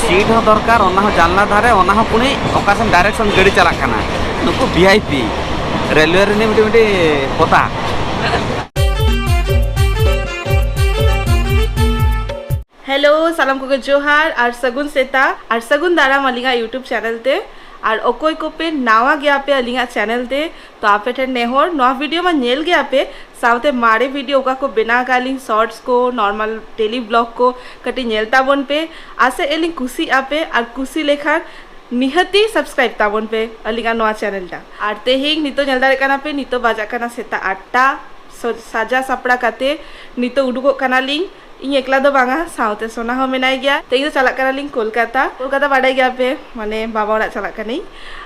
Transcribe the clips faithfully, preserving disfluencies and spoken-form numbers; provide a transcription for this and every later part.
Seat ᱦᱚᱸ ᱫᱚᱨᱠᱟᱨ, ᱚᱱᱟ ᱦᱚᱸ ᱡᱟᱱᱞᱟ ᱫᱷᱟᱨᱮ, ᱚᱱᱟ ᱦᱚᱸ ᱯᱩᱱᱤ ᱚᱠᱟ ᱥᱮᱱ ᱰᱟᱭᱨᱮᱠᱥᱚᱱ ᱜᱟᱹᱰᱤ ᱪᱟᱞᱟᱜ ᱠᱟᱱᱟ᱾ ᱱᱩᱠᱩ ᱵᱷᱤ ᱟᱭ ᱯᱤ ᱨᱮᱞᱣᱮ ᱨᱤᱱᱤᱡ ᱢᱤᱫᱴᱤᱡ ᱢᱤᱫᱴᱤᱡ ᱯᱚᱛᱟ᱾ ᱦᱮᱞᱳ, ᱥᱟᱱᱟᱢ ᱠᱚᱜᱮ ᱡᱚᱦᱟᱨ ᱟᱨ ᱥᱟᱹᱜᱩᱱ ᱥᱮᱛᱟᱜ ᱟᱨ ᱥᱟᱹᱜᱩᱱ ᱫᱟᱨᱟᱢ ᱟᱹᱞᱤᱧᱟᱜ YouTube ᱪᱮᱱᱮᱞ ᱛᱮ᱾ ᱟᱨ ᱚᱠᱚᱭ ᱠᱚᱯᱮ ᱱᱟᱣᱟ ᱜᱮᱭᱟᱯᱮ ᱟᱹᱞᱤᱧᱟᱜ ᱪᱮᱱᱮᱞ ᱛᱮ, ᱛᱚ ᱟᱯᱮ ᱴᱷᱮᱱ ᱱᱮᱦᱚᱨ, ᱱᱚᱣᱟ ᱵᱷᱤᱰᱤᱭᱳ ᱢᱟ ᱧᱮᱞ ᱜᱮᱭᱟᱯᱮ, ᱥᱟᱶᱛᱮ ᱢᱟᱨᱮ ᱵᱷᱤᱰᱤᱭᱳ ᱚᱠᱟ ᱠᱚ ᱵᱮᱱᱟᱣ ᱟᱠᱟᱫ ᱞᱤᱧ, ᱥᱚᱨᱴᱥ ᱠᱚ, ᱱᱚᱨᱢᱟᱞ ᱰᱮᱞᱤ ᱵᱞᱚᱜ ᱠᱚ ᱠᱟᱹᱴᱤᱡ ᱧᱮᱞ ᱛᱟᱵᱚᱱ ᱯᱮ᱾ ᱟᱥᱟᱭ ᱟᱹᱞᱤᱧ ᱠᱩᱥᱤᱜ ᱟᱯᱮ, ᱟᱨ ᱠᱩᱥᱤ ᱞᱮᱠᱷᱟᱱ ᱱᱤᱦᱟᱹᱛᱤ ᱥᱟᱵᱥᱠᱨᱟᱭᱤᱵ ᱛᱟᱵᱚᱱ ᱯᱮ ᱟᱹᱞᱤᱧᱟᱜ ᱱᱚᱣᱟ ᱪᱮᱱᱮᱞ ᱴᱟ᱾ ᱟᱨ ᱛᱮᱦᱮᱧ ᱱᱤᱛᱚᱜ ᱧᱮᱞ ᱫᱟᱲᱮᱭᱟᱜ ᱠᱟᱱᱟ ᱯᱮ, ᱱᱤᱛᱚᱜ ᱵᱟᱡᱟᱜ ᱠᱟᱱᱟ ᱥᱮᱛᱟᱜ ᱟᱴ ᱴᱟ᱾ ᱥᱚ-, ᱥᱟᱡᱟ ᱥᱟᱯᱲᱟ ᱠᱟᱛᱮ ᱱᱤᱛᱚᱜ ᱩᱰᱩᱠᱚᱜ ᱠᱟᱱᱟᱞᱤᱧ᱾ ᱤᱧ ᱮᱠᱞᱟ ᱫᱚ ᱵᱟᱝᱟ, ᱥᱟᱶᱛᱮ ᱥᱳᱱᱟ ᱦᱚᱸ ᱢᱮᱱᱟᱭ ᱜᱮᱭᱟ᱾ ᱛᱮᱦᱮᱧ ᱫᱚ ᱪᱟᱞᱟᱜ ᱠᱟᱱᱟᱞᱤᱧ ᱠᱳᱞᱠᱟᱛᱟ᱾ ᱠᱳᱞᱠᱟᱛᱟ ᱵᱟᱰᱟᱭ ᱜᱮᱭᱟ ᱯᱮ, ᱢᱟᱱᱮ ᱵᱟᱵᱟ ᱚᱲᱟᱜ ᱪᱟᱞᱟᱜ ᱠᱟᱹᱱᱟᱹᱧ᱾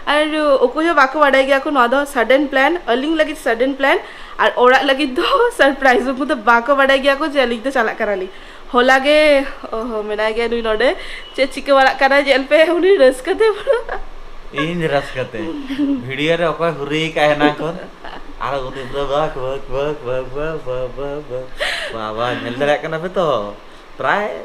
ᱟᱨ ᱚᱠᱚᱭ ᱦᱚᱸ ᱵᱟᱠᱚ ᱵᱟᱰᱟᱭ ᱜᱮᱭᱟ ᱠᱚ, ᱱᱚᱣᱟ ᱫᱚ ᱥᱟᱰᱮᱱ ᱯᱞᱮᱱ, ᱟᱹᱞᱤᱧ ᱞᱟᱹᱜᱤᱫ ᱥᱟᱰᱮᱱ ᱯᱞᱮᱱ᱾ ᱟᱨ ᱚᱲᱟᱜ ᱞᱟᱹᱜᱤᱫ ᱫᱚ ᱥᱟᱨᱯᱨᱟᱭᱤᱡᱽ, ᱩᱱᱠᱩ ᱫᱚ ᱵᱟᱠᱚ ᱵᱟᱰᱟᱭ ᱜᱮᱭᱟ ᱠᱚ ᱡᱮ ᱟᱹᱞᱤᱧ ᱫᱚ ᱪᱟᱞᱟᱜ ᱠᱟᱱᱟᱞᱤᱧ᱾ ᱦᱚᱞᱟ ᱜᱮ, ᱚ ᱦᱚᱸ, ᱢᱮᱱᱟᱭ ᱜᱮᱭᱟ ᱱᱩᱭ ᱱᱚᱰᱮ, ᱪᱮᱫ ᱪᱤᱠᱟᱹ ᱵᱟᱲᱟᱜ ᱠᱟᱱᱟᱭ ᱧᱮᱞ ᱯᱮ, ᱩᱱᱤ ᱨᱟᱹᱥᱠᱟᱹ ᱛᱮ ᱯᱩᱨᱟᱹ᱾ ᱤᱧ ᱨᱟᱹᱥᱠᱟᱹ ᱛᱮ᱾ ᱵᱷᱤᱰᱤᱭᱳ ᱨᱮ ᱚᱠᱚᱭ ᱦᱩᱨᱤ ᱠᱟᱜ ᱦᱮᱱᱟᱝ ᱠᱷᱚᱱ? ᱟᱨ ᱩᱱᱤ ᱯᱩᱨᱟᱹ ᱵᱟᱠ, ᱵᱟᱠ, ᱵᱟᱠ, ᱵᱟᱠ, ᱵᱟᱠ, ᱵᱟᱠ, ᱵᱟᱠ᱾ ᱵᱟᱵᱟ, ᱧᱮᱞ ᱫᱟᱲᱮᱭᱟᱜ ᱠᱟᱱᱟ ᱯᱮ ᱛᱚ? ᱯᱨᱟᱭ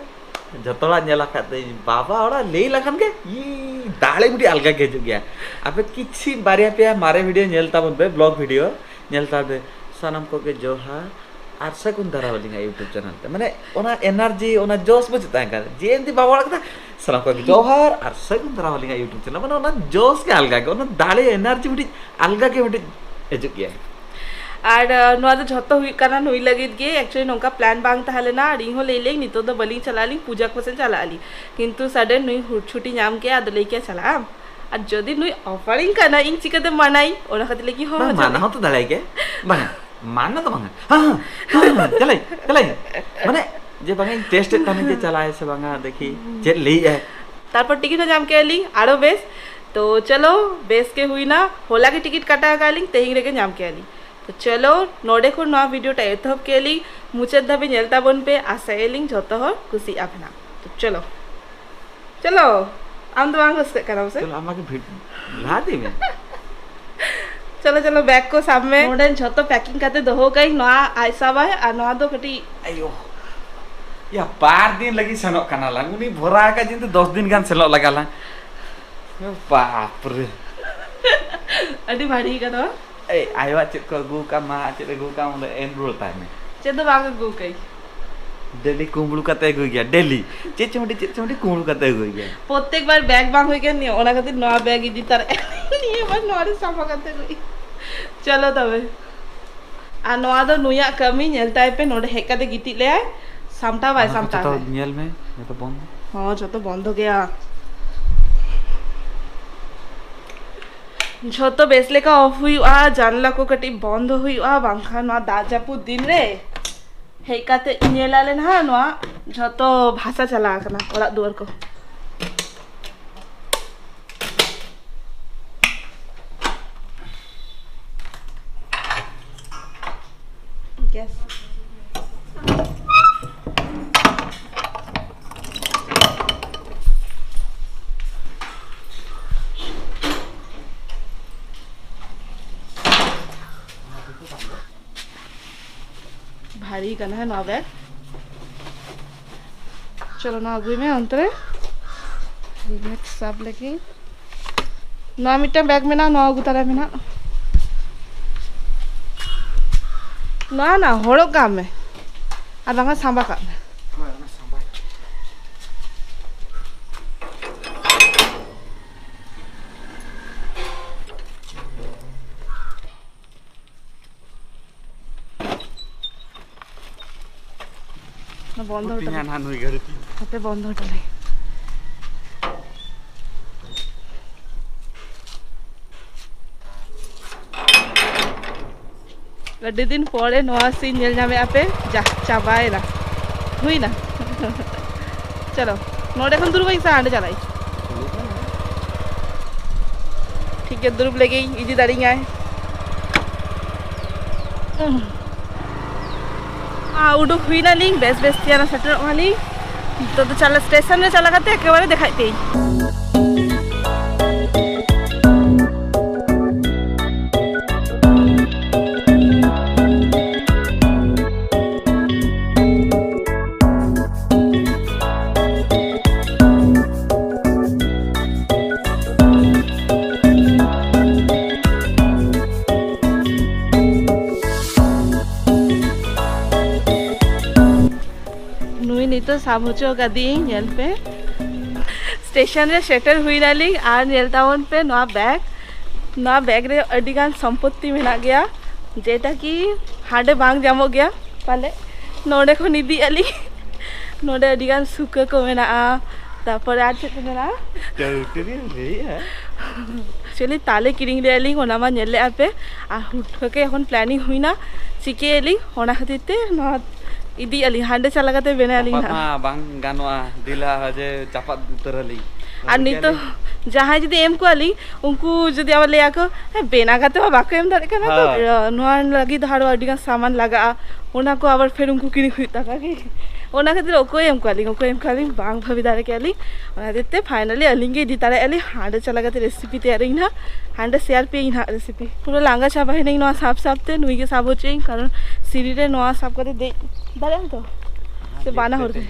ᱡᱷᱚᱛᱚ ᱦᱚᱲᱟᱜ ᱧᱮᱞ ᱟᱠᱟᱫ ᱛᱮ, ᱵᱟᱵᱟ ᱚᱲᱟᱜ ᱞᱟᱹᱭ ᱞᱮᱠᱷᱟᱱ ᱜᱮ, ᱤ, ᱫᱟᱲᱮ ᱢᱤᱫᱴᱤᱡ ᱟᱞᱜᱟ ᱜᱮ ᱦᱤᱡᱩᱜ ᱜᱮᱭᱟ᱾ ᱟᱯᱮ ᱠᱤᱪᱷᱤ ᱵᱟᱨᱭᱟ ᱯᱮᱭᱟ ᱢᱟᱨᱮ ᱵᱷᱤᱰᱤᱭᱳ ᱧᱮᱞ ᱛᱟᱵᱚᱱ ᱯᱮ, ᱵᱞᱚᱜ ᱵᱷᱤᱰᱤᱭᱳ ᱧᱮᱞ ᱛᱟᱵᱚᱱ ᱯᱮ᱾ ᱥᱟᱱᱟᱢ ᱠᱚᱜᱮ ᱡᱚᱦᱟᱨ ᱟᱨ ᱥᱟᱹᱜᱩᱱ ᱫᱟᱨᱟᱢ ᱟᱹᱞᱤᱧᱟᱜ YouTube ᱪᱮᱱᱮᱞ ᱛᱮ᱾ ᱢᱟᱱᱮ, ᱚᱱᱟ ᱮᱱᱟᱨᱡᱤ, ᱚᱱᱟ ᱡᱳᱥ ᱵᱟᱹᱪᱩᱜ ᱛᱟᱦᱮᱸ ᱠᱟᱱᱟ᱾ ᱡᱮ ᱮᱢ ᱫᱤ ᱵᱟᱵᱟ ᱚᱲᱟᱜ ᱠᱮᱫᱟ, ᱥᱟᱱᱟᱢ ᱠᱚᱜᱮ ᱡᱚᱦᱟᱨ ᱟᱨ ᱥᱟᱹᱜᱩᱱ ᱫᱟᱨᱟᱢ ᱟᱹᱞᱤᱧᱟᱜ YouTube ᱪᱮᱱᱮᱞ᱾ ᱢᱟᱱᱮ, ᱚᱱᱟ ᱡᱳᱥ ᱜᱮ ᱟᱞᱜᱟ ᱜᱮ, ᱚᱱᱟ ᱫᱟᱲᱮ, ᱮᱱᱟᱨᱡᱤ ᱢᱤᱫᱴᱤᱡ ᱟᱞᱜᱟ ᱜᱮ ᱢᱤᱫᱴᱤᱡ ᱦᱤᱡᱩᱜ ᱜᱮᱭᱟ᱾ ᱟᱨ, ᱟᱸ, ᱱᱚᱣᱟ ᱫᱚ ᱡᱷᱚᱛᱚ ᱦᱩᱭᱩᱜ ᱠᱟᱱᱟ ᱱᱩᱭ ᱞᱟᱹᱜᱤᱫ ᱜᱮ᱾ Actually ᱱᱚᱝᱠᱟ ᱯᱞᱟᱱ ᱵᱟᱝ ᱛᱟᱦᱮᱸ ᱞᱮᱱᱟ, ᱟᱨ ᱤᱧ ᱦᱚᱸ ᱞᱟᱹᱭ ᱞᱮᱫᱟᱹᱧ ᱱᱤᱛᱚᱜ ᱫᱚ ᱵᱟᱹᱞᱤᱧ ᱪᱟᱞᱟᱜ ᱟᱹᱞᱤᱧ, ᱯᱩᱡᱟ ᱠᱚ ᱥᱮᱫ ᱪᱟᱞᱟᱜ ᱟᱹᱞᱤᱧ᱾ ᱠᱤᱱᱛᱩ ᱥᱟᱰᱮᱱ ᱱᱩᱭ ᱦᱩ-, ᱪᱷᱩᱴᱤ ᱧᱟᱢ ᱠᱮᱫᱟ, ᱟᱫᱚ ᱞᱟᱹᱭ ᱠᱮᱫᱟ ᱪᱟᱞᱟᱜ ᱟᱢ᱾ ᱟᱨ ᱡᱩᱫᱤ ᱱᱩᱭ ᱚᱯᱷᱟᱨᱤᱧ ᱠᱟᱱᱟ, ᱤᱧ ᱪᱤᱠᱟᱹᱛᱮ ᱢᱟᱱᱟᱭᱤᱧ? ᱚᱱᱟ ᱠᱷᱟᱹᱛᱤᱨ ᱞᱟᱹᱭ ᱠᱮᱫᱟᱹᱧ ᱦᱚᱸ, ᱵᱟᱝ, ᱪᱟᱞᱟᱜ ᱢᱟᱱᱟ ᱟᱹᱧ᱾ ᱦᱚᱸᱛᱚ ᱫᱟᱲᱮᱭᱟᱜ ᱜᱮ᱾ ᱵᱟᱝ, ᱢᱟᱱᱟ ᱫᱚ ᱵᱟᱝᱟ᱾ ᱦᱮᱸ, ᱦᱮᱸ, ᱦᱮᱸ, ᱦᱮᱸ, ᱪᱟᱞᱟᱜ ᱟᱹᱧ, ᱪᱟᱞᱟᱜ ᱟᱹᱧ᱾ ᱢᱟᱱᱮ, ᱡᱮ ᱵᱟᱝᱟ, ᱤᱧ ᱴᱮᱥᱴ ᱮᱫ ᱛᱟᱦᱮᱱᱤᱧ ᱡᱮ ᱪᱟᱞᱟᱜ ᱟᱭ ᱥᱮ ᱵᱟᱝᱟ, ᱫᱮᱠᱷᱤ ᱪᱮᱫ ᱞᱟᱹᱭᱮᱫ ᱟᱭ᱾ ᱛᱟᱨᱯᱚᱨ ᱴᱤᱠᱤᱴ ᱦᱚᱸ ᱧᱟᱢ ᱠᱮᱫᱟ ᱞᱤᱧ, ᱟᱨᱚ ᱵᱮᱥ᱾ ᱛᱚ ᱪᱚᱞᱚ, ᱵᱮᱥ ᱜᱮ ᱦᱩᱭᱱᱟ᱾ ᱦᱚᱞᱟ ᱜᱮ ᱴᱤᱠᱤᱴ ᱠᱟᱴᱟᱣ ᱟᱠᱟᱫ ᱞᱤᱧ, ᱛᱮᱦᱮᱧ ᱨᱮᱜᱮ ᱧᱟᱢ ᱠᱮᱫᱟ ᱞᱤᱧ᱾ ᱛᱚ ᱪᱚᱞᱚ, ᱱᱚᱰᱮ ᱠᱷᱚᱱ ᱱᱚᱣᱟ ᱵᱷᱤᱰᱤᱭᱳ ᱴᱟ ᱮᱛᱚᱦᱚᱵ ᱠᱮᱫᱟ ᱞᱤᱧ, ᱢᱩᱪᱟᱹᱫ ᱫᱷᱟᱹᱵᱤᱡ ᱧᱮᱞ ᱛᱟᱵᱚᱱ ᱯᱮ, ᱟᱥᱟᱭᱟᱞᱤᱧ ᱡᱷᱚᱛᱚ ᱦᱚᱲ ᱠᱩᱥᱤᱜ ᱟᱯᱮ ᱱᱟᱜ᱾ ᱛᱚ ᱪᱚᱞᱚ, ᱪᱚᱞᱚ, ᱟᱢ ᱫᱚ ᱵᱟᱝ ᱨᱟᱹᱥᱠᱟᱹᱜ ᱠᱟᱱᱟᱢ ᱥᱮ? ᱪᱚᱞᱚ, ᱟᱢᱟᱜ ᱜᱮ ᱵᱷᱤᱰ-, ᱞᱟᱦᱟ ᱤᱫᱤ ᱢᱮ᱾ ᱪᱚᱞᱚ, ᱪᱚᱞᱚ, ᱵᱮᱜᱽ ᱠᱚ ᱥᱟᱵ ᱢᱮ᱾ ᱱᱚᱰᱮ ᱡᱷᱚᱛᱚ ᱯᱮᱠᱤᱝ ᱠᱟᱛᱮ ᱫᱚᱦᱚ ᱠᱟᱜ ᱟᱹᱧ, ᱱᱚᱣᱟ ᱟᱡ ᱥᱟᱵᱟᱭ ᱟᱨ ᱱᱚᱣᱟ ᱫᱚ ᱠᱟᱹᱴᱤᱡ ᱟᱭᱳ᱾ ᱭᱟ, ᱵᱟᱨ ᱫᱤᱱ ᱞᱟᱹᱜᱤᱫ ᱥᱮᱱᱚᱜ ᱠᱟᱱᱟ ᱞᱟᱝ᱾ ᱩᱱᱤ ᱵᱷᱚᱨᱟ ᱟᱠᱟᱫ ᱡᱤᱱ ᱫᱚ ᱫᱚᱥ ᱫᱤᱱ ᱜᱟᱱ ᱥᱮᱱᱚᱜ ᱞᱟᱜᱟᱜ ᱞᱟᱝ᱾ ᱵᱟᱯ ᱨᱮ᱾ ᱟᱹᱰᱤ ᱵᱷᱟᱨᱤ ᱠᱟᱱᱟ᱾ ᱮᱭ, ᱟᱭᱳᱣᱟᱜ ᱪᱮᱫ ᱠᱚ ᱟᱹᱜᱩ ᱟᱠᱟᱫ, ᱢᱟ ᱪᱮᱫ ᱟᱹᱜᱩ ᱟᱠᱟᱫ, ᱚᱸᱰᱮ ᱮᱢ ᱨᱩᱣᱟᱹᱲ ᱛᱟᱭ ᱢᱮ᱾ ᱪᱮᱫ ᱫᱚ ᱵᱟᱝ ᱟᱹᱜᱩ ᱟᱠᱟᱫ᱾ ᱰᱮᱞᱤ ᱠᱩᱢᱵᱽᱲᱩ ᱠᱟᱛᱮ ᱟᱹᱜᱩᱭ ᱜᱮᱭᱟ, ᱰᱮᱞᱤ᱾ ᱪᱮᱫ ᱪᱚᱝ ᱟᱹᱰᱤ, ᱪᱮᱫ ᱪᱚᱝ ᱟᱹᱰᱤ ᱠᱩᱢᱵᱽᱲᱩ ᱠᱟᱛᱮ ᱟᱹᱜᱩᱭ ᱜᱮᱭᱟ᱾ ᱯᱨᱚᱛᱮᱠ ᱵᱟᱨ ᱵᱮᱜᱽ ᱵᱟᱝ ᱦᱩᱭ ᱠᱟᱱ ᱱᱤᱭᱟᱹ, ᱚᱱᱟ ᱠᱷᱟᱹᱛᱤᱨ ᱱᱚᱣᱟ ᱵᱮᱜᱽ ᱤᱫᱤ ᱛᱟᱨᱟ᱾ ᱱᱤᱭᱟᱹ ᱵᱟᱨ ᱱᱚᱣᱟ ᱨᱮ ᱥᱟᱯᱷᱟ ᱠᱟᱛᱮ ᱟᱹᱜᱩᱭ᱾ ᱪᱚᱞᱚ ᱛᱚᱵᱮ᱾ ᱟᱨ ᱱᱚᱣᱟ ᱫᱚ ᱱᱩᱭᱟᱜ ᱠᱟᱹᱢᱤ, ᱧᱮᱞ ᱛᱟᱭ ᱯᱮ, ᱱᱚᱰᱮ ᱦᱮᱡ ᱠᱟᱛᱮ ᱜᱤᱛᱤᱡ ᱞᱮᱭᱟᱭ, ᱥᱟᱢᱴᱟᱣ ᱵᱟᱭ ᱚᱱᱟ ᱠᱚ ᱥᱟᱢᱴᱟᱣ ᱡᱚᱛᱚ ᱫᱟᱭ᱾ ᱧᱮᱞ ᱢᱮ, ᱡᱚᱛᱚ ᱵᱚᱱᱫᱚ᱾ ᱦᱚᱸ, ᱡᱚᱛᱚ ᱵᱚᱱᱫᱚ ᱜᱮᱭᱟ᱾ ᱡᱷᱚᱛᱚ ᱵᱮᱥ ᱞᱮᱠᱟ ᱚᱯᱷ ᱦᱩᱭᱩᱜᱼᱟ, ᱡᱟᱱᱞᱟ ᱠᱚ ᱠᱟᱹᱴᱤᱡ ᱵᱚᱱᱫᱚ ᱦᱩᱭᱩᱜᱼᱟ, ᱵᱟᱝᱠᱷᱟᱱ ᱱᱚᱣᱟ ᱫᱟᱜ ᱡᱟᱹᱯᱩᱫ ᱫᱤᱱ ᱨᱮ ᱦᱮᱡ ᱠᱟᱛᱮ ᱧᱮᱞᱟᱞᱮ ᱱᱟᱦᱟᱜ, ᱱᱚᱣᱟ ᱡᱷᱚᱛᱚ ᱵᱷᱟᱥᱟ ᱪᱟᱞᱟᱣ ᱟᱠᱟᱱᱟ, ᱚᱲᱟᱜ ᱫᱩᱣᱟᱹᱨ ᱠᱚ᱾ ᱜᱮᱥ᱾ ᱵᱷᱟᱨᱤ ᱠᱟᱱᱟ ᱱᱚᱣᱟ ᱵᱮᱜᱽ᱾ ᱪᱚᱞᱚ, ᱱᱚᱣᱟ ᱟᱹᱜᱩᱭ ᱢᱮ ᱚᱱᱛᱮ ᱨᱮ᱾ ᱦᱮᱞᱢᱮᱴ ᱥᱟᱵ ᱞᱟᱹᱜᱤᱫ᱾ ᱱᱚᱣᱟ ᱢᱤᱫᱴᱟᱝ ᱵᱮᱜᱽ ᱢᱮᱱᱟᱜᱼᱟ, ᱱᱚᱣᱟ ᱟᱹᱜᱩ ᱛᱟᱨᱟᱭ ᱢᱮ ᱱᱟᱜ᱾ ᱱᱚᱣᱟ ᱱᱟ ᱦᱚᱲᱚᱜ ᱠᱟᱜ ᱢᱮ, ᱟᱨ ᱵᱟᱝᱠᱷᱟᱱ ᱥᱟᱸᱵᱟ ᱠᱟᱜ ᱢᱮ᱾ ᱚᱱᱟ ᱵᱚᱱᱫᱚ ᱦᱚᱴᱚ ᱛᱤᱧᱟ ᱞᱮ᱾ ᱱᱟᱦᱟᱜ ᱱᱩᱭ ᱜᱷᱟᱹᱲᱤ ᱛᱤᱧ᱾ ᱦᱟᱯᱮ ᱵᱚᱱᱫᱚ ᱦᱚᱴᱚ ᱞᱮ᱾ ᱟᱹᱰᱤ ᱫᱤᱱ ᱯᱚᱨᱮ ᱱᱚᱣᱟ scene ᱧᱮᱞ ᱧᱟᱢᱮᱫᱼᱟ ᱯᱮ᱾ ᱡᱟ, ᱪᱟᱵᱟᱭᱮᱱᱟ, ᱦᱩᱭᱱᱟ᱾ ᱪᱚᱞᱚ, ᱱᱚᱰᱮ ᱠᱷᱚᱱ ᱫᱩᱲᱩᱵᱟᱹᱧ ᱥᱮ ᱦᱟᱸᱰᱮ ᱪᱟᱞᱟᱜ ᱟᱹᱧ? ᱴᱷᱤᱠ ᱜᱮᱭᱟ, ᱫᱩᱲᱩᱵ ᱞᱟᱹᱜᱤᱫ ᱤᱧ ᱤᱫᱤ ᱫᱟᱲᱮᱧᱟᱭ᱾ ᱩᱸᱦ᱾ ᱟᱨ ᱩᱰᱩᱠ ᱦᱩᱭᱱᱟᱞᱤᱧ, ᱵᱮᱥ ᱵᱮᱥ ᱛᱮ ᱥᱮᱴᱮᱨᱚᱜ ᱠᱟᱱᱟᱞᱤᱧ᱾ ᱱᱤᱛᱚᱜ ᱫᱚ ᱪᱟᱞᱟᱜ, ᱥᱴᱮᱥᱚᱱ ᱨᱮ ᱪᱟᱞᱟᱣ ᱠᱟᱛᱮ ᱮᱠᱮᱵᱟᱨᱮ ᱫᱮᱠᱷᱟᱭ ᱯᱮᱭᱟᱹᱧ᱾ ᱛᱚ ᱥᱟᱵ ᱦᱚᱪᱚ ᱠᱟᱫᱤᱧ, ᱧᱮᱞ ᱯᱮ᱾ ᱥᱴᱮᱥᱚᱱ ᱨᱮ ᱥᱮᱴᱮᱨ ᱦᱩᱭ ᱱᱟᱞᱤᱧ ᱟᱨ ᱧᱮᱞ ᱛᱟᱵᱚᱱ ᱯᱮ ᱱᱚᱣᱟ ᱵᱮᱜᱽ᱾ ᱱᱚᱣᱟ ᱵᱮᱜᱽ ᱨᱮ ᱟᱹᱰᱤ ᱜᱟᱱ ᱥᱚᱢᱯᱚᱛᱛᱤ ᱢᱮᱱᱟᱜ ᱜᱮᱭᱟ, ᱡᱮᱴᱟ ᱠᱤ ᱦᱟᱸᱰᱮ ᱵᱟᱝ ᱧᱟᱢᱚᱜ ᱜᱮᱭᱟ ᱯᱟᱞᱮ᱾ ᱱᱚᱰᱮ ᱠᱷᱚᱱ ᱤᱫᱤᱭᱮᱫᱼᱟ ᱞᱤᱧ᱾ ᱱᱚᱰᱮ ᱟᱹᱰᱤ ᱜᱟᱱ ᱥᱩᱠᱟᱹ ᱠᱚ ᱢᱮᱱᱟᱜᱼᱟ, ᱛᱟᱨᱯᱚᱨᱮ ᱟᱨ ᱪᱮᱫ ᱠᱚ ᱢᱮᱱᱟᱜᱼᱟ? ᱪᱟᱹᱣᱴᱤ ᱵᱤᱱ ᱞᱟᱹᱭᱮᱜᱼᱟ? ᱮᱠᱪᱩᱭᱮᱞᱤ ᱛᱟᱞᱮ ᱠᱤᱨᱤᱧ ᱞᱮᱫᱼᱟ ᱞᱤᱧ, ᱚᱱᱟ ᱢᱟ ᱧᱮᱞ ᱞᱮᱫᱼᱟ ᱯᱮ᱾ ᱟᱨ ᱦᱩᱴ ᱠᱷᱚᱱ ᱜᱮ ᱮᱠᱷᱚᱱ ᱯᱞᱮᱱᱤᱝ ᱦᱩᱭᱱᱟ, ᱪᱤᱠᱟᱹᱭᱟᱞᱤᱧ, ᱚᱱᱟ ᱠᱷᱟᱹᱛᱤᱨ ᱛᱮ ᱱᱚᱣᱟ ᱤᱫᱤᱭᱮᱫᱼᱟ ᱞᱤᱧ, ᱦᱟᱸᱰᱮ ᱪᱟᱞᱟᱣ ᱠᱟᱛᱮ ᱵᱮᱱᱟᱣ ᱟᱹᱞᱤᱧ ᱛᱚᱯᱟᱜ ᱦᱟᱸᱜ᱾ ᱢᱟ ᱵᱟᱝ ᱜᱟᱱᱚᱜᱼᱟ, ᱫᱤᱞᱟ ᱡᱮ ᱪᱟᱯᱟᱫ ᱩᱛᱟᱹᱨ ᱟᱹᱞᱤᱧ᱾ ᱟᱨ ᱱᱤᱛᱚᱜ ᱡᱟᱦᱟᱸᱭ ᱡᱩᱫᱤ ᱮᱢ ᱠᱚᱣᱟ ᱞᱤᱧ, ᱩᱱᱠᱩ ᱡᱩᱫᱤ ᱟᱵᱟᱨ ᱞᱟᱹᱭᱟ ᱠᱚ, "ᱦᱮᱸ, ᱵᱮᱱᱟᱣ ᱠᱟᱛᱮ ᱢᱟ ᱵᱟᱠᱚ ᱮᱢ ᱫᱟᱲᱮᱭᱟᱜ ᱠᱟᱱᱟ ᱠᱚ, ᱦᱳᱭ᱾ ᱱᱚᱣᱟ ᱞᱟᱹᱜᱤᱫ ᱫᱚ ᱟᱨᱚ ᱟᱹᱰᱤ ᱜᱟᱱ ᱥᱟᱢᱟᱱ ᱞᱟᱜᱟᱜᱼᱟ, ᱚᱱᱟ ᱠᱚ ᱟᱵᱟᱨ ᱯᱷᱮᱨ ᱩᱱᱠᱩ ᱠᱤᱨᱤᱧ ᱦᱩᱭᱩᱜ ᱛᱟᱠᱚᱣᱟ ᱠᱤ?" ᱚᱱᱟ ᱠᱷᱟᱹᱛᱤᱨ ᱚᱠᱚᱭ ᱮᱢ ᱠᱚᱣᱟ ᱞᱤᱧ, ᱚᱠᱚᱭ ᱮᱢ ᱠᱚᱣᱟ ᱞᱤᱧ, ᱵᱟᱝ ᱵᱷᱟᱵᱤ ᱫᱟᱲᱮ ᱠᱮᱫᱼᱟ ᱞᱤᱧ᱾ ᱚᱱᱟ ᱠᱷᱟᱹᱛᱤᱨ ᱛᱮ ᱯᱷᱟᱭᱱᱟᱞᱤ ᱟᱹᱞᱤᱧ ᱜᱮ ᱤᱫᱤ ᱛᱟᱨᱟᱭᱮᱫᱼᱟ ᱞᱤᱧ, ᱦᱟᱸᱰᱮ ᱪᱟᱞᱟᱣ ᱠᱟᱛᱮ ᱨᱮᱥᱤᱯᱤ ᱛᱮᱭᱟᱨᱤᱧ ᱱᱟᱦᱟᱜ, ᱦᱟᱸᱰᱮ ᱥᱮᱭᱟᱨ ᱯᱮᱭᱟᱹᱧ ᱱᱟᱦᱟᱜ ᱨᱮᱥᱤᱯᱤ᱾ ᱯᱩᱨᱟᱹ ᱞᱟᱸᱜᱟ ᱪᱟᱵᱟᱭᱮᱱᱟᱹᱧ ᱱᱚᱣᱟ ᱥᱟᱵ ᱥᱟᱵ ᱛᱮ, ᱱᱩᱭ ᱜᱮ ᱥᱟᱵ ᱦᱚᱪᱚᱭᱟᱹᱧ, ᱠᱟᱨᱚᱱ ᱥᱤᱲᱤ ᱨᱮ ᱱᱚᱣᱟ ᱥᱟᱵ ᱠᱟᱛᱮ ᱫᱮᱡ ᱫᱟᱲᱮᱭᱟᱜ ᱟᱢ ᱛᱚ? ᱥᱮ ᱵᱟᱱᱟ ᱦᱚᱲ ᱛᱮ?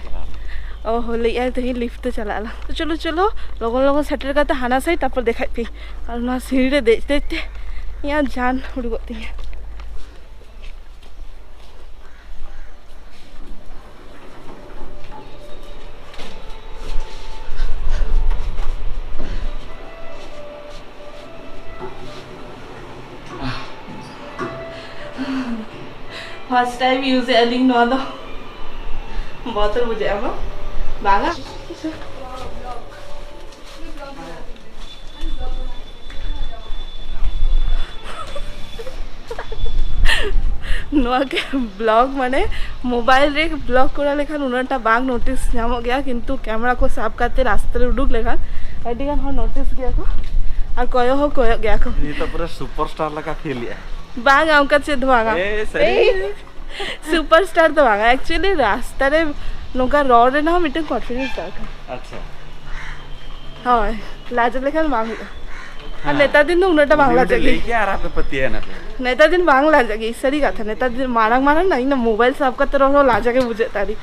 ᱚ ᱦᱚᱸ, ᱞᱟᱹᱭᱮᱫᱼᱟᱭ ᱛᱮᱦᱮᱧ ᱞᱤᱯᱷᱴ ᱛᱮ ᱪᱟᱞᱟᱜ ᱟᱞᱟᱝ᱾ ᱛᱚ ᱪᱚᱞᱚ, ᱪᱚᱞᱚ, ᱞᱚᱜᱚᱱ ᱞᱚᱜᱚᱱ ᱥᱮᱴᱮᱨ ᱠᱟᱛᱮ ᱦᱟᱱᱟ ᱥᱟᱭᱤᱰ, ᱛᱟᱨᱯᱚᱨ ᱫᱮᱠᱷᱟᱭ ᱯᱮ᱾ ᱟᱨ ᱱᱚᱣᱟ ᱥᱤᱲᱤ ᱨᱮ ᱫᱮᱡ ᱫᱮᱡ ᱛᱮ ᱤᱧᱟᱹᱜ ᱡᱟᱱ ᱩᱰᱩᱠᱚᱜ ᱛᱤᱧᱟᱹ᱾ ᱯᱷᱟᱥᱴ ᱴᱟᱭᱤᱢ ᱤᱭᱩᱡᱽ ᱮᱫᱼᱟ ᱞᱤᱧ ᱱᱚᱣᱟ ᱫᱚ᱾ ᱵᱚᱛᱚᱨ ᱵᱩᱡᱷᱟᱹᱜᱼᱟ ᱵᱟᱝ? ᱵᱟᱝᱟ? ᱱᱚᱣᱟ ᱜᱮ ᱵᱞᱚᱜ, ᱢᱟᱱᱮ ᱢᱳᱵᱟᱭᱤᱞ ᱨᱮ ᱵᱞᱚᱜ ᱠᱚᱨᱟᱣ ᱞᱮᱠᱷᱟᱱ ᱩᱱᱟᱹᱜᱴᱟ ᱵᱟᱝ ᱱᱳᱴᱤᱥ ᱧᱟᱢᱚᱜ ᱜᱮᱭᱟ, ᱠᱤᱱᱛᱩ ᱠᱮᱢᱮᱨᱟ ᱠᱚ ᱥᱟᱵ ᱠᱟᱛᱮ ᱨᱟᱥᱛᱟ ᱨᱮ ᱩᱰᱩᱠ ᱞᱮᱠᱷᱟᱱ ᱟᱹᱰᱤ ᱜᱟᱱ ᱦᱚᱲ ᱱᱳᱴᱤᱥ ᱜᱮᱭᱟ ᱠᱚ ᱟᱨ ᱠᱚᱭᱚᱜ ᱦᱚᱸ ᱠᱚᱭᱚᱜ ᱜᱮᱭᱟ ᱠᱚ᱾ ᱱᱤᱛᱚᱜ ᱯᱩᱨᱟᱹ ᱥᱩᱯᱟᱨ ᱥᱴᱟᱨ ᱞᱮᱠᱟ ᱯᱷᱤᱞ ᱮᱜᱼᱟ᱾ ᱵᱟᱝᱟ, ᱚᱱᱠᱟ ᱪᱮᱫ ᱦᱚᱸ ᱵᱟᱝᱟ᱾ ᱮᱭ, ᱥᱟᱹᱨᱤ? ᱮᱭ, ᱥᱩᱯᱟᱨ ᱥᱴᱟᱨ ᱫᱚ ᱵᱟᱝᱟ, ᱮᱠᱪᱩᱭᱮᱞᱤ ᱨᱟᱥᱛᱟ ᱨᱮ ᱱᱚᱝᱠᱟ ᱨᱚᱲ ᱨᱮᱱᱟᱜ ᱦᱚᱸ ᱢᱤᱫᱴᱮᱱ ᱠᱚᱱᱯᱷᱤᱰᱮᱱᱥ ᱫᱚᱨᱠᱟᱨ᱾ ᱟᱪᱪᱷᱟ᱾ ᱦᱳᱭ, ᱞᱟᱡ ᱞᱮᱠᱷᱟᱱ ᱵᱟᱝ ᱦᱩᱭᱩᱜᱼᱟ᱾ ᱟᱨ ᱦᱮᱸ᱾ ᱱᱮᱛᱟᱨ ᱫᱤᱱ ᱫᱚ ᱩᱱᱟᱹᱜᱴᱟ ᱵᱟᱝ ᱩᱱᱤ ᱞᱟᱡᱟᱜ ᱞᱟᱹᱭ ᱜᱮ᱾ ᱠᱮᱜᱼᱟ ᱟᱨ ᱟᱯᱮ ᱯᱟᱹᱛᱭᱟᱹᱣ ᱮᱱᱟ ᱯᱮ᱾ ᱱᱮᱛᱟᱨ ᱫᱤᱱ ᱵᱟᱝ ᱞᱟᱡᱟᱜ ᱜᱮ, ᱥᱟᱹᱨᱤ ᱠᱟᱛᱷᱟ᱾ ᱱᱮᱛᱟᱨ ᱫᱤᱱ ᱢᱟᱨᱟᱝ ᱢᱟᱨᱟᱝ ᱱᱟ, ᱤᱧ ᱫᱚ ᱢᱳᱵᱟᱭᱤᱞ ᱥᱟᱵ ᱠᱟᱛᱮ ᱨᱚᱲ ᱦᱚᱸ ᱞᱟᱡᱟᱜ ᱜᱮ ᱵᱩᱡᱷᱟᱹᱜ ᱛᱟᱹᱞᱤᱧ᱾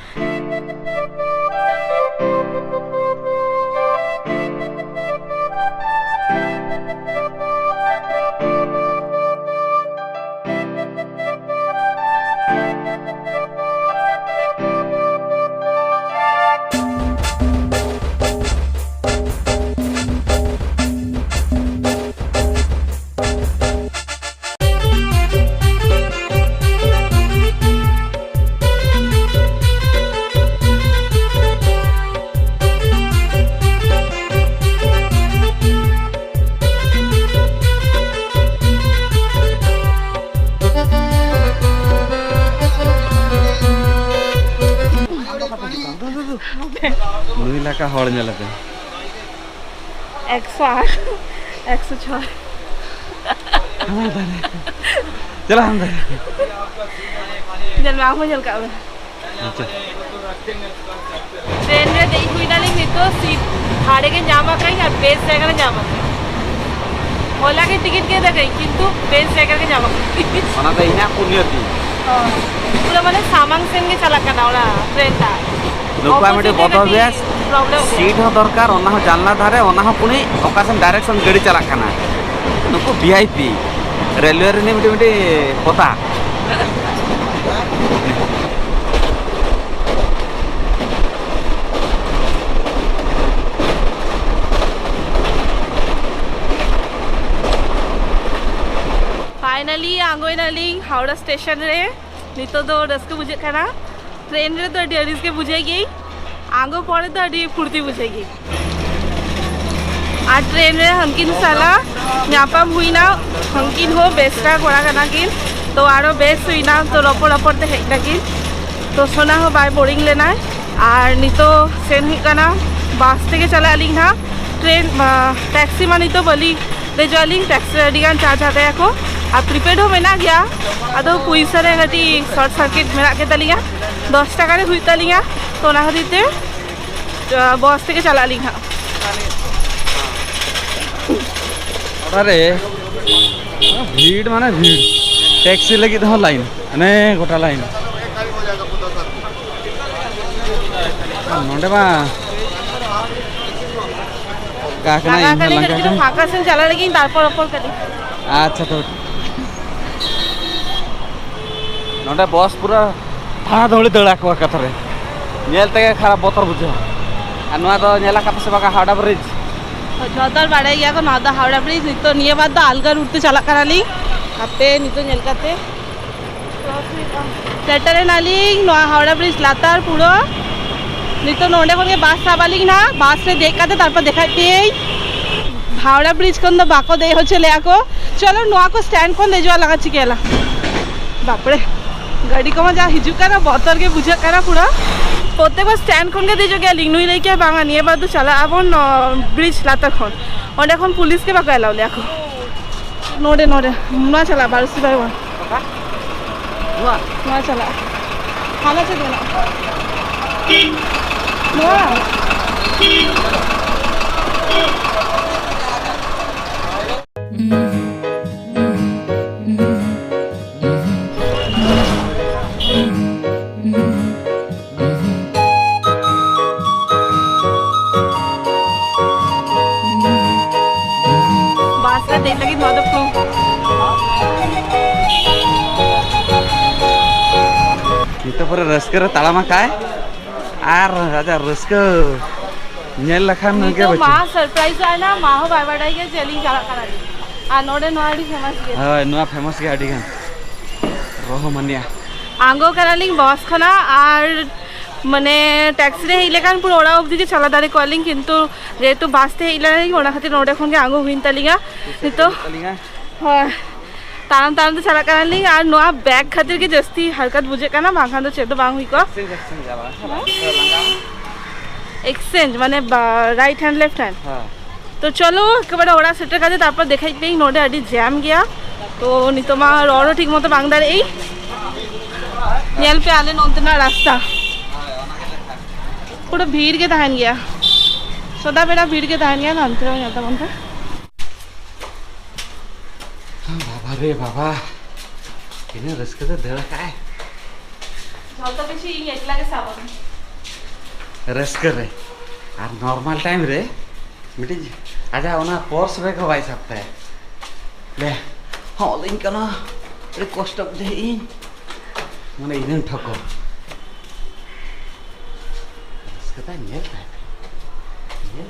ᱦᱚᱲ ᱧᱮᱞ ᱟᱛᱮ᱾ ᱮᱠᱥᱚ ᱟᱴ, ᱮᱠᱥᱚ ᱪᱷᱚᱭ᱾ ᱦᱟᱱᱟ ᱫᱷᱟᱨᱮ᱾ ᱪᱟᱞᱟᱜ ᱦᱟᱱᱟ ᱫᱷᱟᱨᱮ᱾ ᱧᱮᱞ ᱢᱮ, ᱟᱢ ᱦᱚᱸ ᱧᱮᱞ ᱠᱟᱜ ᱢᱮ᱾ ᱟᱪᱪᱷᱟ᱾ ᱴᱨᱮᱱ ᱨᱮ ᱫᱮᱡ ᱦᱩᱭ ᱱᱟᱞᱤᱧ, ᱱᱤᱛᱚᱜ ᱥᱤᱴ ᱦᱟᱸᱰᱮ ᱜᱮ ᱧᱟᱢ ᱟᱠᱟᱫᱟᱹᱧ ᱟᱨ ᱵᱮᱥ ᱡᱟᱭᱜᱟ ᱨᱮ ᱧᱟᱢ ᱟᱠᱟᱫᱟᱹᱧ᱾ ᱦᱚᱞᱟ ᱜᱮ ᱴᱤᱠᱤᱴ ᱜᱮᱫ ᱟᱠᱟᱫᱟᱹᱧ, ᱠᱤᱱᱛᱩ ᱵᱮᱥ ᱡᱟᱭᱜᱟ ᱨᱮᱜᱮ ᱧᱟᱢ ᱟᱠᱟᱫᱟᱹᱧ᱾ ᱚᱱᱟ ᱫᱚ ᱤᱧᱟᱹᱜ ᱯᱩᱱᱭᱟᱹ ᱛᱤ᱾ ᱦᱳᱭ᱾ ᱯᱩᱨᱟᱹ ᱢᱟᱱᱮ ᱥᱟᱢᱟᱝ ᱥᱮᱱ ᱜᱮ ᱪᱟᱞᱟᱜ ᱠᱟᱱᱟ ᱚᱱᱟ ᱴᱨᱮᱱ ᱴᱟ᱾ ᱱᱩᱠᱩᱣᱟᱜ ᱢᱤᱫᱴᱮᱡ opposite ᱨᱮ ᱵᱚᱛᱚᱨ ᱠᱟᱹᱴᱤᱡ ᱵᱮᱥ, problem ᱜᱮᱭᱟ᱾ ᱥᱤᱴ ᱦᱚᱸ ᱫᱚᱨᱠᱟᱨ, ᱚᱱᱟ ᱦᱚᱸ ᱡᱟᱱᱞᱟ ᱫᱷᱟᱨᱮ, ᱚᱱᱟ ᱦᱚᱸ ᱯᱩᱱᱤ ᱚᱠᱟ ᱥᱮᱱ direction ᱜᱟᱹᱰᱤ ᱪᱟᱞᱟᱜ ᱠᱟᱱᱟ᱾ ᱱᱩᱠᱩ ᱵᱷᱤ ᱟᱭ ᱯᱤ, ᱨᱮᱞᱣᱮ ᱨᱤᱱᱤᱡ ᱢᱤᱫᱴᱤᱡ, ᱢᱤᱫᱴᱤᱡ ᱯᱚᱛᱟ᱾ Finally ᱟᱬᱜᱚᱭᱱᱟᱞᱤᱧ ᱦᱟᱣᱲᱟ ᱥᱴᱮᱥᱚᱱ ᱨᱮ᱾ ᱱᱤᱛᱚᱜ ᱫᱚ ᱨᱟᱹᱥᱠᱟᱹ ᱵᱩᱡᱷᱟᱹᱜ ᱠᱟᱱᱟ᱾ ᱴᱨᱮᱱ ᱨᱮᱫᱚ ᱟᱹᱰᱤ ᱟᱹᱲᱤᱥ ᱜᱮ ᱵᱩᱡᱷᱟᱹᱜ ᱜᱮ, ᱟᱬᱜᱚ ᱯᱚᱨᱮ ᱫᱚ ᱟᱹᱰᱤ ᱯᱷᱩᱨᱛᱤ ᱵᱩᱡᱷᱟᱹᱜ ᱜᱮ᱾ ᱟᱨ ᱴᱨᱮᱱ ᱨᱮ ᱦᱟᱹᱱᱠᱤᱱ ᱥᱟᱞᱟᱜ ᱧᱟᱯᱟᱢ ᱦᱩᱭᱱᱟ, ᱦᱟᱹᱱᱠᱤᱱ ᱦᱚᱸ ᱵᱮᱥ ᱠᱟ ᱠᱚᱲᱟ ᱠᱟᱱᱟ ᱠᱤᱱ, ᱛᱚ ᱟᱨᱚ ᱵᱮᱥ ᱦᱩᱭᱱᱟ, ᱛᱚ ᱨᱚᱯᱚᱲ ᱨᱚᱯᱚᱲ ᱛᱮ ᱦᱮᱡ ᱱᱟᱠᱤᱱ, ᱛᱚ ᱥᱳᱱᱟ ᱦᱚᱸ ᱵᱟᱭ ᱵᱳᱨᱤᱝ ᱞᱮᱱᱟᱭ᱾ ᱟᱨ ᱱᱤᱛᱚᱜ ᱥᱮᱱ ᱦᱩᱭᱩᱜ ᱠᱟᱱᱟ ᱵᱟᱥ ᱛᱮᱜᱮ ᱪᱟᱞᱟᱜ ᱟᱹᱞᱤᱧ ᱦᱟᱸᱜ᱾ ᱴᱨᱮᱱ, ᱴᱮᱠᱥᱤ ᱢᱟ ᱱᱤᱛᱚᱜ ᱵᱟᱹᱞᱤᱧ ᱫᱮᱡᱚᱜ ᱟᱹᱞᱤᱧ, ᱴᱮᱠᱥᱤ ᱨᱮ ᱟᱹᱰᱤ ᱜᱟᱱ ᱪᱟᱨᱡᱽ ᱦᱟᱛᱟᱭᱟᱠᱚ᱾ ᱟᱨ ᱯᱨᱤᱯᱮᱰ ᱦᱚᱸ ᱢᱮᱱᱟᱜ ᱜᱮᱭᱟ, ᱟᱫᱚ ᱯᱩᱭᱥᱟᱹ ᱨᱮ ᱠᱟᱹᱴᱤᱡ ᱥᱚᱨᱴ ᱥᱟᱨᱠᱤᱴ ᱢᱮᱱᱟᱜ ᱜᱮᱛᱟᱞᱤᱧᱟ, ᱫᱚᱥ ᱴᱟᱠᱟ ᱨᱮ ᱦᱩᱭᱩᱜ ᱛᱟᱹᱞᱤᱧᱟ, ᱛᱚ ᱚᱱᱟ ᱠᱷᱟᱹᱛᱤᱨ ᱛᱮ ᱵᱚᱥ ᱛᱮᱜᱮ ᱪᱟᱞᱟᱜ ᱟᱹᱞᱤᱧ ᱦᱟᱸᱜ᱾ ᱚᱲᱟᱜ ᱨᱮ ᱵᱷᱤᱲ ᱢᱟᱱᱮ ᱵᱷᱤᱲ, ᱴᱮᱠᱥᱤ ᱞᱟᱹᱜᱤᱫ ᱦᱚᱸ ᱞᱟᱭᱤᱱ, ᱦᱟᱱᱮ ᱜᱚᱴᱟ ᱞᱟᱭᱤᱱ᱾ ᱟᱨ ᱱᱚᱰᱮ ᱢᱟ ᱞᱟᱸᱜᱟ ᱠᱟᱱᱟ, ᱞᱟᱸᱜᱟ ᱤᱧ ᱦᱚᱸ ᱠᱟᱹᱱᱟᱹᱧ, ᱞᱟᱸᱜᱟ ᱠᱟᱹᱴᱤᱡ ᱪᱩᱞᱩᱝ ᱠᱟᱱᱟ᱾ ᱯᱷᱟᱸᱠᱟ ᱥᱮᱱ ᱪᱟᱞᱟᱜ ᱞᱟᱹᱜᱤᱫ, ᱛᱟᱨᱯᱚᱨ ᱨᱚᱯᱚᱲ ᱠᱟᱹᱴᱤᱡ᱾ ᱟᱪᱪᱷᱟ, ᱛᱚᱵᱮ ᱱᱚᱰᱮ ᱵᱚᱥ ᱯᱩᱨᱟᱹ ᱫᱷᱟᱲᱟ ᱫᱷᱟᱹᱣᱲᱤ ᱫᱟᱹᱲ ᱟᱠᱚ ᱠᱟᱛᱷᱟ ᱨᱮ, ᱧᱮᱞ ᱛᱮᱜᱮ ᱠᱷᱟᱨᱟᱯ ᱵᱚᱛᱚᱨ ᱵᱩᱡᱷᱟᱹᱜᱼᱟ᱾ ᱟᱨ ᱱᱚᱣᱟ ᱫᱚ ᱧᱮᱞ ᱟᱠᱟᱫ ᱯᱮ ᱥᱮ ᱵᱟᱝᱟ, ᱦᱟᱣᱲᱟ ᱵᱨᱤᱡᱽ? ᱡᱚᱛᱚ ᱦᱚᱲ ᱵᱟᱲᱟᱭ ᱜᱮᱭᱟ ᱠᱚ, ᱱᱚᱣᱟ ᱫᱚ ᱦᱟᱣᱲᱟ ᱵᱨᱤᱡᱽ᱾ ᱱᱤᱛᱚᱜ ᱱᱤᱭᱟᱹ ᱵᱟᱨ ᱫᱚ ᱟᱞᱜᱟ ᱨᱩᱴ ᱛᱮ ᱪᱟᱞᱟᱜ ᱠᱟᱱᱟᱞᱤᱧ, ᱦᱟᱯᱮ ᱱᱤᱛᱚᱜ ᱧᱮᱞ ᱠᱟᱛᱮ᱾ ᱥᱮᱴᱮᱨ ᱮᱱᱟᱞᱤᱧ ᱱᱚᱣᱟ ᱦᱟᱣᱲᱟ ᱵᱨᱤᱡᱽ ᱞᱟᱛᱟᱨ ᱯᱩᱨᱟᱹ᱾ ᱱᱤᱛᱚᱜ ᱱᱚᱸᱰᱮ ᱠᱷᱚᱱ ᱜᱮ ᱵᱟᱥ ᱥᱟᱵ ᱟᱹᱞᱤᱧ ᱱᱟᱦᱟᱜ, ᱵᱟᱥ ᱨᱮ ᱫᱮᱡ ᱠᱟᱛᱮ ᱛᱟᱨᱯᱚᱨ ᱫᱮᱠᱷᱟᱭ ᱯᱮᱭᱟᱹᱧ᱾ ᱦᱟᱣᱲᱟ ᱵᱨᱤᱡᱽ ᱠᱷᱚᱱ ᱫᱚ ᱵᱟᱠᱚ ᱫᱮᱡ ᱦᱚᱪᱚ ᱞᱮᱭᱟ ᱠᱚ᱾ ᱪᱚᱞᱚ, ᱱᱚᱣᱟ ᱠᱚ ᱥᱴᱮᱱᱰ ᱠᱷᱚᱱ ᱫᱮᱡᱚᱜᱼᱟ ᱞᱟᱝ, ᱪᱤᱠᱟᱹᱭᱟᱞᱟᱝ? ᱵᱟᱯᱨᱮ, ᱜᱟᱹᱰᱤ ᱠᱚᱢᱟ ᱡᱟ ᱦᱤᱡᱩᱜ ᱠᱟᱱᱟ, ᱵᱚᱛᱚᱨ ᱜᱮ ᱵᱩᱡᱷᱟᱹᱜ ᱠᱟᱱᱟ ᱯᱩᱨᱟᱹ᱾ ᱯᱨᱚᱛᱮᱠ ᱵᱟᱨ ᱥᱴᱮᱱᱰ ᱠᱷᱚᱱ ᱜᱮ ᱫᱮᱡᱚᱜ ᱜᱮᱭᱟ ᱞᱤᱧ᱾ ᱱᱩᱭ ᱞᱟᱹᱭ ᱠᱮᱭᱟ, "ᱵᱟᱝᱟ, ᱱᱤᱭᱟᱹ ᱵᱟᱨ ᱫᱚ ᱪᱟᱞᱟᱜ ᱟᱵᱚᱱ, ᱚ, ᱵᱨᱤᱡᱽ ᱞᱟᱛᱟᱨ ᱠᱷᱚᱱ᱾" ᱚᱸᱰᱮ ᱠᱷᱚᱱ ᱯᱩᱞᱤᱥ ᱜᱮ ᱵᱟᱠᱚ ᱮᱞᱟᱣ ᱞᱮᱭᱟ ᱠᱚ᱾ ᱱᱚᱰᱮ, ᱱᱚᱰᱮ, ᱱᱚᱣᱟ ᱪᱟᱞᱟᱜ ᱵᱟᱨᱚᱥᱚ ᱵᱟᱭ ᱚᱣᱟᱱ᱾ ᱱᱚᱣᱟ? ᱱᱚᱣᱟ ᱪᱟᱞᱟᱜ᱾ ᱦᱟᱱᱟ ᱪᱮᱫ ᱢᱮᱱᱟᱜᱼᱟ? ᱱᱚᱣᱟ? ᱵᱟᱥ ᱨᱮ ᱫᱮᱡ ᱞᱟᱹᱜᱤᱫ ᱱᱚᱣᱟ ᱫᱚ ᱠᱷᱩᱵ ᱱᱤᱛᱚᱜ ᱯᱩᱨᱟᱹ ᱨᱟᱹᱥᱠᱟᱹ ᱨᱮ ᱛᱟᱲᱟᱢ ᱟᱠᱟᱭ ᱟᱨ ᱨᱟᱡᱟ ᱨᱟᱹᱥᱠᱟᱹ ᱧᱮᱞ ᱞᱮᱠᱷᱟᱱ ᱜᱮ ᱱᱤᱛᱚᱜ ᱵᱟᱹᱪᱩᱜ᱾ ᱢᱟ ᱥᱟᱨᱯᱨᱟᱭᱤᱡᱽ ᱟᱭᱱᱟ, ᱢᱟ ᱦᱚᱸ ᱵᱟᱭ ᱵᱟᱰᱟᱭ ᱜᱮᱭᱟ ᱡᱮ ᱟᱹᱞᱤᱧ ᱪᱟᱞᱟᱜ ᱠᱟᱱᱟᱞᱤᱧ᱾ ᱟᱨ ᱱᱚᱰᱮ ᱱᱚᱣᱟ ᱟᱹᱰᱤ ᱯᱷᱮᱢᱟᱥ ᱜᱮᱭᱟ᱾ ᱦᱳᱭ, ᱱᱚᱣᱟ ᱯᱷᱮᱢᱟᱥ ᱜᱮᱭᱟ ᱟᱹᱰᱤ ᱜᱟᱱ᱾ ᱨᱚᱦᱚ ᱢᱟᱱᱤᱭᱟ᱾ ᱟᱬᱜᱚ ᱠᱟᱱᱟᱞᱤᱧ ᱵᱟᱥ ᱠᱷᱚᱱᱟᱜ ᱟᱨ ᱢᱟᱱᱮ ᱴᱮᱠᱥᱤ ᱨᱮ ᱦᱮᱡ ᱞᱮᱠᱷᱟᱱ ᱯᱩᱨᱟᱹ ᱚᱲᱟᱜ ᱚᱵᱫᱤ ᱜᱮ ᱪᱟᱞᱟᱣ ᱫᱟᱲᱮ ᱠᱚᱜᱼᱟ ᱞᱤᱧ, ᱠᱤᱱᱛᱩ ᱡᱮᱦᱮᱛᱩ ᱵᱟᱥ ᱛᱮ ᱦᱮᱡ ᱞᱮᱱᱟᱞᱤᱧ ᱚᱱᱟ ᱠᱷᱟᱹᱛᱤᱨ ᱱᱚᱰᱮ ᱠᱷᱚᱱ ᱜᱮ ᱟᱬᱜᱚ ᱦᱩᱭᱮᱱ ᱛᱟᱞᱤᱧᱟ᱾ ᱱᱤᱛᱚᱜ ᱟᱹᱞᱤᱧᱟᱜ ᱦᱳᱭ, ᱛᱟᱲᱟᱢ ᱛᱟᱲᱟᱢ ᱛᱮ ᱪᱟᱞᱟᱜ ᱠᱟᱱᱟᱞᱤᱧ ᱟᱨ ᱱᱚᱣᱟ ᱵᱮᱜᱽ ᱠᱷᱟᱹᱛᱤᱨ ᱜᱮ ᱡᱟᱹᱥᱛᱤ ᱦᱟᱨᱠᱟᱛ ᱵᱩᱡᱷᱟᱹᱜ ᱠᱟᱱᱟ, ᱵᱟᱝᱠᱷᱟᱱ ᱫᱚ ᱪᱮᱫ ᱫᱚ ᱵᱟᱝ ᱦᱩᱭ ᱠᱚᱜᱼᱟ᱾ ᱮᱠᱥᱪᱮᱧᱡᱽ, ᱮᱠᱥᱪᱮᱧᱡᱽ ᱟᱞᱟᱝ ᱦᱮᱸ ᱵᱟᱝ? ᱮᱠᱥᱪᱮᱧᱡᱽ ᱢᱟᱱᱮ ᱨᱟᱭᱤᱴ ᱦᱮᱱᱰ, ᱞᱮᱯᱷᱴ ᱦᱮᱱᱰ᱾ ᱦᱮᱸ᱾ ᱛᱚ ᱪᱚᱞᱚ ᱮᱠᱮᱵᱟᱨᱮ ᱚᱲᱟᱜ ᱥᱮᱴᱮᱨ ᱠᱟᱛᱮ ᱛᱟᱨᱯᱚᱨ ᱫᱮᱠᱷᱟᱭ ᱯᱮ, ᱱᱚᱰᱮ ᱟᱹᱰᱤ ᱡᱟᱢ ᱜᱮᱭᱟ᱾ ᱛᱚ ᱱᱤᱛᱚᱜ ᱢᱟ ᱨᱚᱲ ᱦᱚᱸ ᱴᱷᱤᱠ ᱢᱚᱛᱚ ᱵᱟᱝ ᱫᱟᱲᱮᱭᱟᱜ ᱟᱹᱧ᱾ ᱧᱮᱞ ᱯᱮ ᱟᱞᱮ ᱱᱚᱱᱛᱮᱱᱟᱜ ᱨᱟᱥᱛᱟ, ᱯᱩᱨᱟᱹ ᱵᱷᱤᱲ ᱜᱮ ᱛᱟᱦᱮᱱ ᱜᱮᱭᱟ, ᱥᱚᱫᱟ ᱵᱮᱲᱟ ᱵᱷᱤᱲ ᱜᱮ ᱛᱟᱦᱮᱱ ᱜᱮᱭᱟ᱾ ᱱᱚᱱᱛᱮ ᱨᱮᱦᱚᱸ ᱧᱮᱞ ᱛᱟᱵᱚᱱ ᱯᱮ᱾ ᱵᱟᱵᱟ ᱨᱮ ᱵᱟᱵᱟ, ᱛᱤᱱᱟᱹᱜ ᱨᱟᱹᱥᱠᱟᱹ ᱛᱮ ᱫᱟᱹᱲ ᱟᱠᱟᱫ ᱟᱭ᱾ ᱡᱚᱛᱚ ᱠᱤᱪᱷᱩ ᱤᱧ ᱮᱠᱞᱟ ᱜᱮ ᱥᱟᱵ ᱟᱹᱧ᱾ ᱨᱟᱹᱥᱠᱟᱹ ᱨᱮ᱾ ᱟᱨ ᱱᱚᱨᱢᱟᱞ ᱴᱟᱭᱤᱢ ᱨᱮ ᱢᱤᱫᱴᱤᱡ ᱟᱡᱟᱜ ᱚᱱᱟ ᱯᱚᱨᱥ ᱵᱮᱜᱽ ᱦᱚᱸ ᱵᱟᱭ ᱥᱟᱵ ᱛᱟᱭᱟ᱾ ᱞᱮ, ᱦᱚᱸ ᱞᱟᱹᱭᱟᱹᱧ ᱠᱟᱱᱟ, ᱟᱹᱰᱤ ᱠᱚᱥᱴᱚ ᱵᱩᱡᱷᱟᱹᱣᱮᱫ ᱤᱧ᱾ ᱢᱟᱱᱮ ᱤᱱᱟᱹ ᱴᱷᱚᱠᱚ᱾ ᱨᱟᱹᱥᱠᱟᱹ ᱛᱟᱭ ᱧᱮᱞ ᱛᱟᱭ ᱯᱮ᱾ ᱧᱮᱞ